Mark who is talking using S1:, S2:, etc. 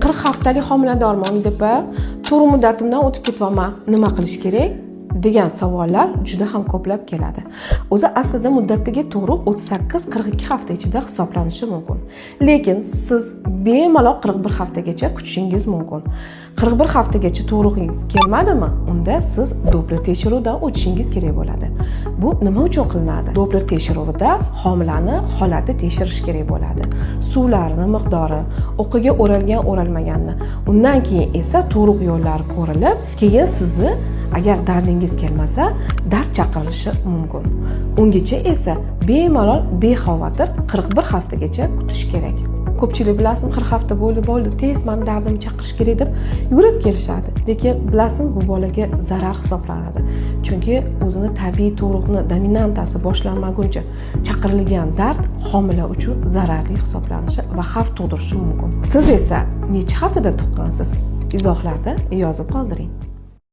S1: 40 haftalik homiladorman, Umid opa, tug'ruq muddatimdan o'tib ketyapman, nima qilish kerak degan savollar juda ham ko'plab keladi. O'zi aslida muddatdagi tug'ruq 38-42 hafta ichida hisoblanishi mumkin, lekin siz bemalol 41 haftagacha kutishingiz mumkin. 41 haftagacha tug'ruqingiz kelmadimi, unda siz Doppler tekshiruvidan o'tishingiz kerak bo'ladi. Bu nima uchun qilinadi? Doppler tekshiruvida homilani holati tekshirish kerak bo'ladi, suvlarini miqdori, o'qiga o'ralgan o'ralmaganini. Undan keyin esa tug'ruq yo'llari ko'rilib, keyin sizni agar dardingiz kelmasa, dard chaqirilishi mumkin. Ungacha esa bemalol, bexavotir 41 haftagacha kutish kerak. Ko'pchilik, bilasizmi, 40 hafta bo'ldi, bo'ldi, tez mani dardimni chaqirish kerak deb yugurib kelishadi. Lekin bilasizmi, bu bolaga zarar hisoblanadi, chunki o'zini tabiiy tug'ruqni dominantasi boshlanmaguncha chaqirilgan dard homila uchun zararli hisoblanishi va xavf tug'dirishi mumkin. Siz esa necha haftada tuqqansiz? Izohlarda yozib qoldiring.